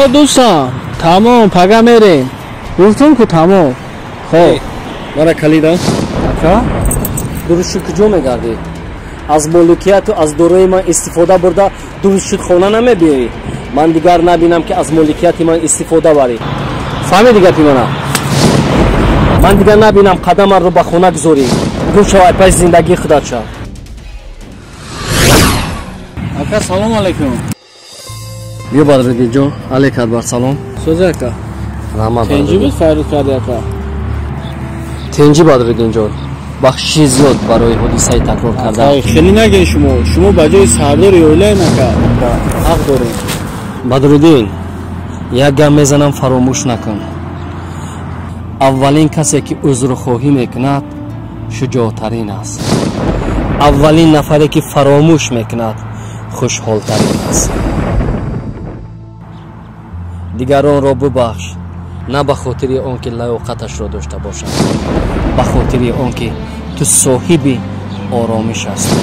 Хоб дӯстам, тамом, пага мерем. Гуфтум ку тамом. Хоб. Мара калида. Ака? Дуруст шуд куҷо мегардӣ? Аз моликияту аз дорои ман истифода бурда дуруст шуд хона намебиёӣ. Ман дигар набинам ки аз моликияти ман истифода барӣ. Фаҳмиди гапи мана? Ман дигар набинам қадамарро ба хона гузорӣ. Гум шавай пас зиндагии худат шав. Ака, салом алейкум. Биё Бадриддинҷон, алейк акбар салом. Сӯзи ака. Раҳмат. Тенҷи буд файруд карди ака? Тенҷи Бадриддинҷон. Бахшиши зиёд барои ҳодисаи такрор карда. Хеле нагӯед шумо. Шумо ба ҷои сардори оилаем ака. Ҳақ дорем. Бадриддин, як гап мезанам фаромӯш накун. Аввалин касе ки узрхоҳӣ мекунад шуҷоътарин аст. Аввалин нафаре ки фаромӯш мекунад хушҳолтарин аст. Дигаронро бубахш на ба хотири он ки лаёқаташро дошта бошад, ба хотири он ки ту соҳиби оромиш ҳастӣ.